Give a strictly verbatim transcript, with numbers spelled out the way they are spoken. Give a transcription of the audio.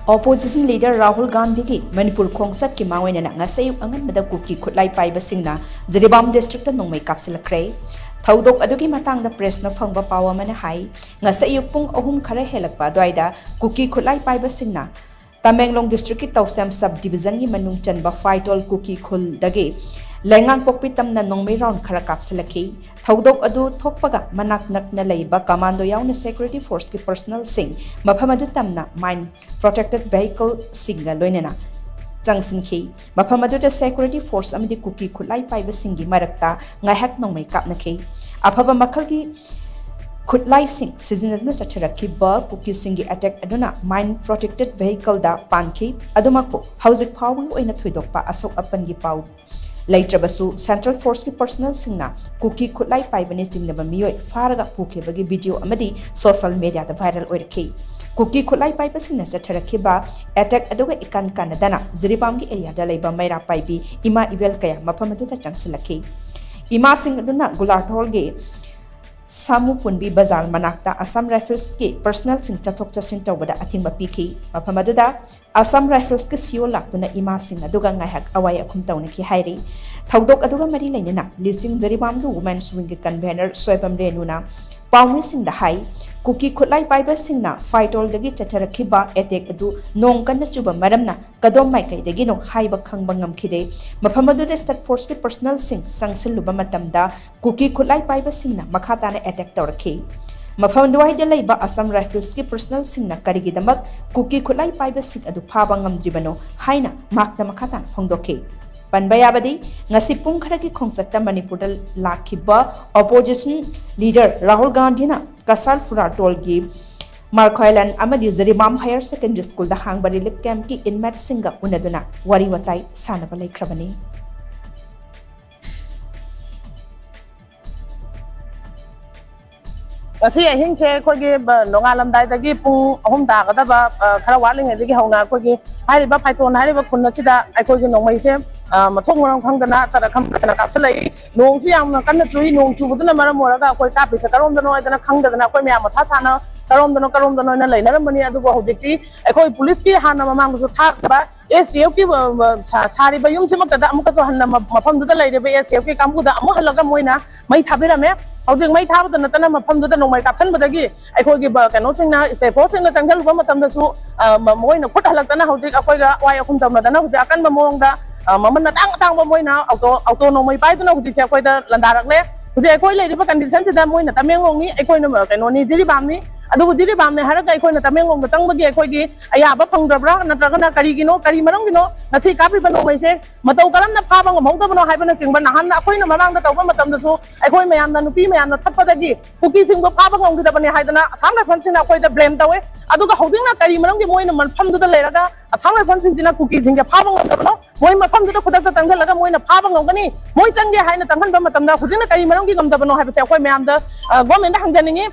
Opposition leader Rahul ꯒꯥꯟꯙꯤꯒꯤ ꯃꯅꯤꯄꯨꯔ ꯈꯣꯡꯆꯠꯀꯤ ꯃꯥꯡꯑꯣꯏꯅꯅ ꯉꯁꯤ ꯑꯌꯨꯛ ꯑꯉꯟꯕꯗ ꯀꯨꯀꯤ ꯈꯨꯠꯂꯥꯏ ꯄꯥꯏꯕꯁꯤꯡꯅ ꯖꯤꯔꯤꯕꯥꯝ district ꯅꯣꯡꯃꯩ ꯀꯥꯞꯁꯤꯜꯂꯛꯈ꯭ꯔꯦ꯫ ꯊꯧꯗꯣꯛ ꯑꯗꯨꯒꯤ ꯃꯇꯥꯡꯗ press ꯅ ꯐꯪꯕ ꯄꯥꯎ ꯑꯃꯅ ꯍꯥꯏ, ꯉꯁꯤ ꯑꯌꯨꯛ ꯄꯨꯡ ꯑꯍꯨꯝ ꯈꯔ ꯍꯦꯜꯂꯛꯄ ꯑꯗꯨꯋꯥꯏꯗ ꯀꯨꯀꯤ ꯈꯨꯠꯂꯥꯏ ꯄꯥꯏꯕꯁꯤꯡꯅ ꯇꯃꯦꯡꯂꯣꯡ district ꯀꯤ ꯇꯧꯁꯦꯝ sub division ꯒꯤ ꯃꯅꯨꯡ ꯆꯟꯕ ꯐꯥꯏꯇꯣꯜ ꯀꯨꯀꯤ ꯈꯨꯜꯗꯒꯤ ꯂꯩꯉꯥꯡꯄꯣꯛꯄꯤ ꯇꯝꯅ ꯅꯣꯡꯃꯩ round ꯈꯔ ꯀꯥꯞꯁꯤꯜꯂꯛꯈꯤ꯫ ꯊꯧꯗꯣꯛ ꯑꯗꯨ ꯊꯣꯛꯄꯒ ꯃꯅꯥꯛ ꯅꯛꯅ ꯂꯩꯕ commando ꯌꯥꯎꯅ security force ꯀꯤ personnel ꯁꯤꯡ ꯃꯐꯝ ꯑꯗꯨ ꯇꯝꯅ mine protected vehicle ꯁꯤꯡꯒ ꯂꯣꯏꯅꯅ ꯆꯪꯁꯤꯟꯈꯤ꯫ ꯃꯐꯝ ꯑꯗꯨꯗ security force ꯑꯃꯗꯤ ꯀꯨꯀꯤ ꯈꯨꯠꯂꯥꯏ ꯄꯥꯏꯕꯁꯤꯡꯒꯤ ꯃꯔꯛꯇ ꯉꯥꯏꯍꯥꯛ ꯅꯣꯡꯃꯩ ꯀꯥꯞꯅꯈꯤ꯫ ꯑꯐꯕ ꯃꯈꯜꯒꯤ ꯈꯨꯠꯂꯥꯏꯁꯤꯡ ꯁꯤꯖꯤꯟꯅꯗꯨꯅ ꯆꯠꯊꯔꯛꯈꯤꯕ ꯀꯨꯀꯤꯁꯤꯡꯒꯤ attack ꯑꯗꯨꯅ mine protected vehicle ꯗ ꯄꯥꯟꯈꯤ꯫ ꯑꯗꯨꯃꯛꯄꯨ ꯍꯧꯖꯤꯛ ꯐꯥꯎꯕꯒꯤ ꯑꯣꯏꯅ ꯊꯣꯏꯗꯣꯛꯄ ꯑꯁꯣꯛ ꯑꯄꯟꯒꯤ ꯄꯥꯎ ꯂꯩꯇ꯭ꯔꯕꯁꯨ, central force ꯀꯤ personnel ꯁꯤꯡꯅ ꯀꯨꯀꯤ ꯈꯨꯠꯂꯥꯏ ꯄꯥꯏꯕꯅ ꯆꯤꯡꯅꯕ ꯃꯤꯑꯣꯏ ꯐꯥꯔꯒ ꯄꯨꯈꯤꯕꯒꯤ video ꯑꯃꯗꯤ social media ꯗ viral ꯑꯣꯏꯔꯛꯈꯤ꯫ ꯀꯨꯀꯤ ꯈꯨꯠꯂꯥꯏ ꯄꯥꯏꯕꯁꯤꯡꯅ ꯆꯠꯊꯔꯛꯈꯤꯕ attack ꯑꯗꯨꯒ ꯏꯀꯥꯟ ꯀꯥꯟꯅꯗꯅ ꯖꯤꯔꯤꯕꯥꯝꯒꯤ area ꯗ ꯂꯩꯕ ꯃꯩꯔꯥ ꯄꯥꯏꯕꯤ ꯏꯃꯥ ꯏꯕꯦꯜ ꯀꯌꯥ ꯃꯐꯝ ꯑꯗꯨꯗ ꯆꯪꯁꯤꯜꯂꯛꯈꯤ꯫ ꯏꯃꯥꯁꯤꯡ ꯑꯗꯨꯅ ꯒꯨꯂꯥꯊꯣꯜꯒꯤ ꯁꯥꯃꯨ ꯄꯨꯟꯕꯤ ꯕꯖꯥꯔ ꯃꯅꯥꯛꯇ Assam Rifles ꯀꯤ personnel ꯁꯤꯡ ꯆꯠꯊꯣꯛ ꯆꯠꯁꯤꯟ ꯇꯧꯕꯗ ꯑꯊꯤꯡꯕ ꯄꯤꯈꯤ꯫ ꯃꯐꯝ ꯑꯗꯨꯗ Assam Rifles ꯀꯤ C O ꯂꯥꯛꯇꯨꯅ ꯏꯃꯥꯁꯤꯡ ꯑꯗꯨꯒ ꯉꯥꯏꯍꯥꯛ ꯑꯋꯥꯏ ꯑꯈꯨꯝ ꯇꯧꯅꯈꯤ ꯍꯥꯏꯔꯤ꯫ ꯊꯧꯗꯣꯛ ꯑꯗꯨꯒ ꯃꯔꯤ ꯂꯩꯅꯅ ꯂꯤꯁꯤꯡ ꯖꯤꯔꯤꯕꯥꯝꯒꯤ Women's Wing ꯒꯤ convener ꯁꯣꯏꯕꯝ ꯔꯦꯅꯨꯅ ꯄꯥꯎꯃꯤꯁꯤꯡꯗ ꯍꯥꯏ, ꯀꯨꯀꯤ ꯈꯨꯠꯂꯥꯏ ꯄꯥꯏꯕꯁꯤꯡꯅ ꯐꯥꯏꯇꯣꯜꯗꯒꯤ ꯆꯠꯊꯔꯛꯈꯤꯕ attack ꯑꯗꯨ ꯅꯣꯡ ꯀꯟꯅ ꯆꯨꯕ ꯃꯔꯝꯅ ꯀꯗꯣꯝ ꯃꯥꯏꯀꯩꯗꯒꯤꯅꯣ ꯍꯥꯏꯕ ꯈꯪꯕ ꯉꯝꯈꯤꯗꯦ꯫ ꯃꯐꯝ ꯑꯗꯨꯗ state force ꯀꯤ personnel ꯁꯤꯡ ꯆꯪꯁꯤꯜꯂꯨꯕ ꯃꯇꯝꯗ ꯀꯨꯀꯤ ꯈꯨꯠꯂꯥꯏ ꯄꯥꯏꯕꯁꯤꯡꯅ ꯃꯈꯥ ꯇꯥꯅ attack ꯇꯧꯔꯛꯈꯤ꯫ ꯃꯐꯝ ꯑꯗꯨꯋꯥꯏꯗ ꯂꯩꯕ Assam Rifles ꯀꯤ personnel ꯁꯤꯡꯅ ꯀꯔꯤꯒꯤꯗꯃꯛ ꯀꯨꯀꯤ ꯈꯨꯠꯂꯥꯏ ꯄꯥꯏꯕꯁꯤꯡ ꯑꯗꯨ ꯐꯥꯕ ꯉꯝꯗ꯭ꯔꯤꯕꯅꯣ ꯍꯥꯏꯅ ꯃꯍꯥꯛꯅ ꯃꯈꯥ ꯇꯥꯅ ꯐꯣꯡꯗꯣꯛꯈꯤ꯫ ꯄꯟꯕ ꯌꯥꯕꯗꯤ, ꯉꯁꯤ ꯄꯨꯡ ꯈꯔꯒꯤ ꯈꯣꯡꯆꯠꯇ ꯃꯅꯤꯄꯨꯔꯗ ꯂꯥꯛꯈꯤꯕ opposition leader ꯔꯥꯍꯨꯜ ꯒꯥꯟꯙꯤꯅ ꯀꯁꯥꯔ ꯐꯨꯔꯥꯇꯣꯜꯒꯤ ꯃꯥꯔꯈꯣꯏꯂꯟ ꯑꯃꯗꯤ ꯖꯤꯔꯤꯕꯥꯝ Higher Secondary School ꯗ ꯍꯥꯡꯕ relief camp ꯀꯤ inmate ꯁꯤꯡꯒ ꯎꯅꯗꯨꯅ ꯋꯥꯔꯤ ꯋꯥꯇꯥꯏ ꯁꯥꯟꯅꯕ ꯂꯩꯈ꯭ꯔꯕꯅꯤ꯫ ꯉꯁꯤ ꯑꯍꯤꯡꯁꯦ ꯑꯩꯈꯣꯏꯒꯤ, ꯕ-, ꯅꯣꯡꯉꯥꯜꯂꯝꯗꯥꯏꯗꯒꯤ ꯄꯨꯡ ꯑꯍꯨꯝ ꯇꯥꯒꯗꯕ, ꯑ, ꯈꯔ ꯋꯥꯠꯂꯤꯉꯩꯗꯒꯤ ꯍꯧꯅ ꯑꯩꯈꯣꯏꯒꯤ ꯍꯥꯏꯔꯤꯕ ꯐꯥꯏꯇꯣꯟ ꯍꯥꯏꯔꯤꯕ ꯈꯨꯟ ꯑꯁꯤꯗ ꯑꯩꯈꯣꯏꯒꯤ ꯅꯣꯡꯃꯩꯁꯦ, ꯑ, ꯃꯊꯣꯡ ꯃꯔꯝ ꯈꯪꯗꯅ ꯆꯠꯅ ꯈꯪꯗꯅ ꯀꯥꯞꯁꯤꯜꯂꯛꯏ꯫ ꯅꯣꯡꯁꯨ ꯌꯥꯝꯅ ꯀꯟꯅ ꯆꯨꯏ꯫ ꯅꯣꯡ ꯆꯨꯕꯗꯨꯅ ꯃꯔꯝ ꯑꯣꯏꯔꯒ ꯑꯩꯈꯣꯏ ꯀꯥꯞꯄꯤꯁꯦ ꯀꯔꯣꯝꯗꯅꯣ ꯍꯥꯏꯗꯅ ꯈꯪꯗꯗꯅ ꯑꯩꯈꯣꯏ ꯃꯌꯥꯝ ꯃꯊꯥ ꯁꯥꯅ ꯀꯔꯣꯝꯗꯅꯣ ꯀꯔꯣꯝꯗꯅꯣꯅ ꯂꯩꯅꯔꯝꯕꯅꯤ꯫ ꯑꯗꯨꯕꯨ ꯍꯧꯖꯤꯛꯇꯤ ꯑꯩꯈꯣꯏ ꯄꯨꯂꯤꯁꯀꯤ ꯍꯥꯟꯅ ꯃꯃꯥꯡꯗꯁꯨ ꯊꯥꯈꯤꯕ ꯑꯦꯁ ꯇꯤ ꯑꯦꯐꯀꯤ ꯁꯥꯔꯤꯕ ꯌꯨꯝꯁꯤꯃꯛꯇꯗ ꯑꯃꯨꯛꯀꯁꯨ ꯍꯟꯅ ꯃꯐꯝꯗꯨꯗ ꯂꯩꯔꯤꯕ ꯑꯦꯁ ꯇꯤ ꯑꯦꯐꯀꯤ ꯀꯥꯡꯕꯨꯗ ꯑꯃꯨꯛ ꯍꯜꯂꯒ ꯃꯣꯏꯅ ꯃꯩ ꯊꯥꯕꯤꯔꯝꯃꯦ꯫ ꯍꯧꯖꯤꯛ ꯃꯩ ꯊꯥꯕꯗ ꯅꯠꯇꯅ ꯃꯐꯝꯗꯨꯗ ꯅꯣꯡꯃꯩ ꯀꯥꯞꯁꯤꯟꯕꯗꯒꯤ ꯑꯩꯈꯣꯏꯒꯤ ꯀꯩꯅꯣꯁꯤꯡꯅ, ꯁ꯭ꯇꯦꯠ ꯐꯣꯔꯁꯁꯤꯡꯅ ꯆꯪꯁꯤꯜꯂꯨꯕ ꯃꯇꯝꯗꯁꯨ ꯃꯣꯏꯅ ꯈꯨꯠ ꯍꯜꯂꯛꯇꯅ ꯍꯧꯖꯤꯛ ꯑꯩꯈꯣꯏꯗ ꯋꯥꯏ ꯑꯍꯨꯝ ꯇꯧꯅꯗꯅ ꯍꯧꯖꯤꯛ ꯑꯀꯟꯕ ꯃꯑꯣꯡꯗ ꯃꯃꯜ ꯑꯇꯥꯡ ꯑꯇꯥꯡꯕ ꯃꯣꯏꯅ ꯑꯣꯇꯣ ꯑꯣꯇꯣ ꯅꯣꯡꯃꯩ ꯄꯥꯏꯗꯨꯅ ꯍꯧꯖꯤꯛꯁꯦ ꯑꯩꯈꯣꯏꯗ ꯂꯥꯟꯗꯥꯔꯛꯂꯦ꯫ ꯍꯧꯖꯤꯛ ꯑꯩꯈꯣꯏ ꯂꯩꯔꯤꯕ ꯀꯟꯗꯤꯁꯟꯁꯤꯗ ꯃꯣꯏꯅ ꯇꯃꯦꯡꯂꯣꯡꯅꯤ, ꯑꯩꯈꯣꯏꯅ ꯀꯩꯅꯣꯅꯤ, ꯖꯤꯔꯤꯕꯥꯝꯅꯤ꯫ ꯑꯗꯨꯕꯨ ꯖꯤꯔꯤꯕꯥꯝꯅꯦ ꯍꯥꯏꯔꯒ ꯑꯩꯈꯣꯏꯅ ꯇꯃꯦꯡꯂꯣꯡꯗ ꯆꯪꯕꯒꯤ ꯑꯩꯈꯣꯏꯒꯤ ꯑꯌꯥꯕ ꯐꯪꯗ꯭ꯔꯕ꯭ꯔꯥ, ꯅꯠꯇ꯭ꯔꯒꯅ ꯀꯔꯤꯒꯤꯅꯣ, ꯀꯔꯤ ꯃꯔꯝꯒꯤꯅꯣ ꯉꯁꯤ ꯀꯥꯞꯄꯤꯕ ꯅꯣꯡꯃꯩꯁꯦ ꯃꯇꯧ ꯀꯔꯝꯅ ꯐꯥꯕ ꯉꯝꯍꯧꯗꯕꯅꯣ ꯍꯥꯏꯕꯅꯆꯤꯡꯕ ꯅꯍꯥꯟ ꯑꯩꯈꯣꯏꯅ ꯃꯃꯥꯡꯗ ꯇꯧꯕ ꯃꯇꯝꯗꯁꯨ ꯑꯩꯈꯣꯏ ꯃꯌꯥꯝꯅ, ꯅꯨꯄꯤ ꯃꯌꯥꯝꯅ ꯊꯠꯄꯗꯒꯤ ꯀꯨꯀꯤꯁꯤꯡꯕꯨ ꯐꯥꯕ ꯉꯝꯈꯤꯗꯕꯅꯤ ꯍꯥꯏꯗꯅ ꯑꯁꯥꯝ ꯔꯥꯏꯐꯜꯁꯤꯡꯅ ꯑꯩꯈꯣꯏꯗ ꯕ꯭ꯂꯦꯝ ꯇꯧꯋꯦ꯫ ꯑꯗꯨꯒ ꯍꯧꯖꯤꯛꯅ ꯀꯔꯤ ꯃꯔꯝꯒꯤ ꯃꯣꯏꯅ ꯃꯐꯝꯗꯨꯗ ꯂꯩꯔꯒ ꯑꯁꯥꯝ ꯔꯥꯏꯐꯜꯁꯤꯡꯁꯤꯅ ꯀꯨꯀꯤꯁꯤꯡꯁꯦ ꯐꯥꯕ ꯉꯝꯗꯕꯅꯣ? ꯃꯣꯏ ꯃꯐꯝꯗꯨꯗ ꯈꯨꯗꯛꯇ ꯆꯪꯁꯤꯜꯂꯒ ꯃꯣꯏꯅ ꯐꯥꯕ ꯉꯝꯒꯅꯤ, ꯃꯣꯏ ꯆꯪꯒꯦ ꯍꯥꯏꯅ ꯆꯪꯍꯟꯕ ꯃꯇꯝꯗ ꯍꯧꯖꯤꯛꯅ ꯀꯔꯤ ꯃꯔꯝꯒꯤ ꯉꯝꯗꯕꯅꯣ ꯍꯥꯏꯕꯁꯦ ꯑꯩꯈꯣꯏ ꯃꯌꯥꯝꯗ, ꯑ, ꯒꯣꯔꯃꯦꯟꯗ ꯍꯪꯖꯅꯤꯡꯉꯤ꯫